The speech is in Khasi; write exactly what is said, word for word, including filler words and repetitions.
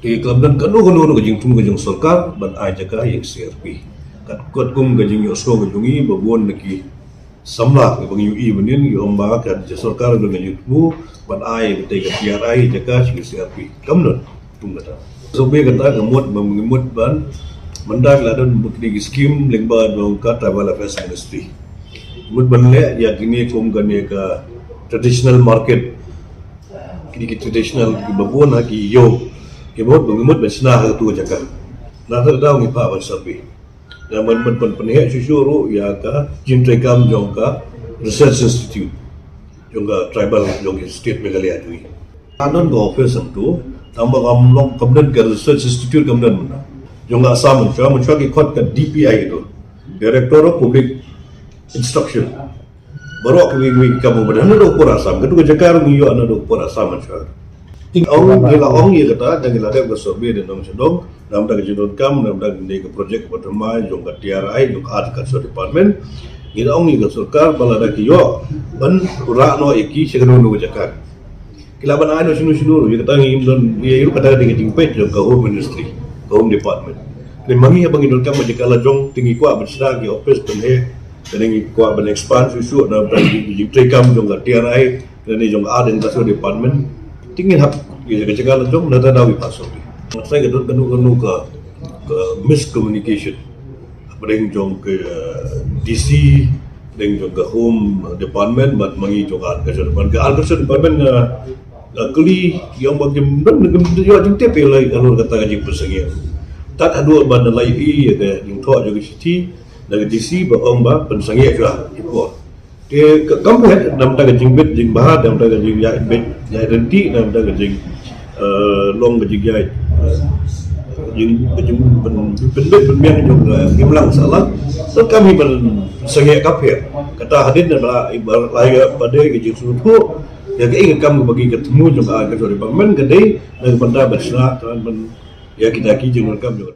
Te ka la don kano kano ka jingthmu ka jong sorkar ban ai jaka ïa ka C R P. Katkum ka jingïohsngew ka jong ngi ba bun na ki samla kiba ngi ïohi mynnin, ki ong ba ka sorkar ka don ka jingthmu ban ai kata ka T R I jaka sha ka C R P. Kam don. Tung kata. Survey kata ka mut ba ngi mut ban, mynta ki la don bad kine ki skim lyngba jong ka Tribal Affairs Ministry. Mut ban leh ïa kine kum kane ka traditional market. Kine ki traditional kiba bun ha ki ïew. Ki mut ba ngi mut ban shna ha katu ka jaka. Na kata ka daw ngi phah ban survey. Ïa ban, ban, ban pynheh shuh shuh ruh ïa ka jingtreikam jong ka Research Institute jong ka tribal jong ka state Meghalaya jong ngi. Ka don ka office hangtu, tang ba kam long, kam don ka Research Institute, kam don mynta. Jong ka Assam mynshuwa, mynshuwa ki khot ka D P I tu, Director of Public Instruction. Baroh kiwei kiwei ki kam ba don naduh ka por Assam, katu ka jaka ruh ngi ïoh naduh ka por Assam mynshuwa. Te ong, ngi la ong ïa kata, da ngi la dep ka survey da nong sha nong, namar ka jingdonkam, namar kane ka project ba thymmai jong ka T R I, jong ka Art and Culture Department. Ngi la ong ïa ka sorkar ba lada ki ïoh ban rah noh ïa ki sha kano kano ka jaka. Ki lah ban ai noh shano shano ruh, ïa kata ngim don, ïa ruh kata ka dei ka jingpeit jong ka Home Ministry, ka Home Department. Te ma ngi haba ngi donkam ka jaka la jong, te ngi kwah ban shna ki office pynheh, te ngi kwah ban expand shuh shuh na ka jingtreikam jong ka T R I, lane jong Art and Culture Department. Te ngin hap ïa ka jaka la jong, na kata daw ngi phah survey. Ngi sa ka don kano kano ka, ka miscommunication hapdeng jong ka, eh, D C, hapdeng jong ka Home Department bad ma ngi jong ka Art and Culture Department. Ka Art and Culture Department, eh, la kylli, ïa ba kim don, kim ïoh jingtip ïa la halor kata ka jingpynsangeh. Tad haduh ba la ïohi ïa ka jingthoh jong ka shithi na ka D C ba ong ba pynsangeh shuwa. Te ka kam ka namar ka jingbit jingbha, namar ka jingïaid bit ïaid ryntih, namar ka jing, eh, long ka jingïaid, eh, jing, ka jing pyn-, pynbit pynbiang jong, eh, imlang sahlang. Te kam hi ban sangeh ka pher. Kata hadien na ba, ba, ba dei ka jingsngewthuh ïa kaei ka kam kaba ki ka thmu jong ka, ka jong ka department ka dei na ka bynta ban shna, ban ïa kita ki jingdonkam jong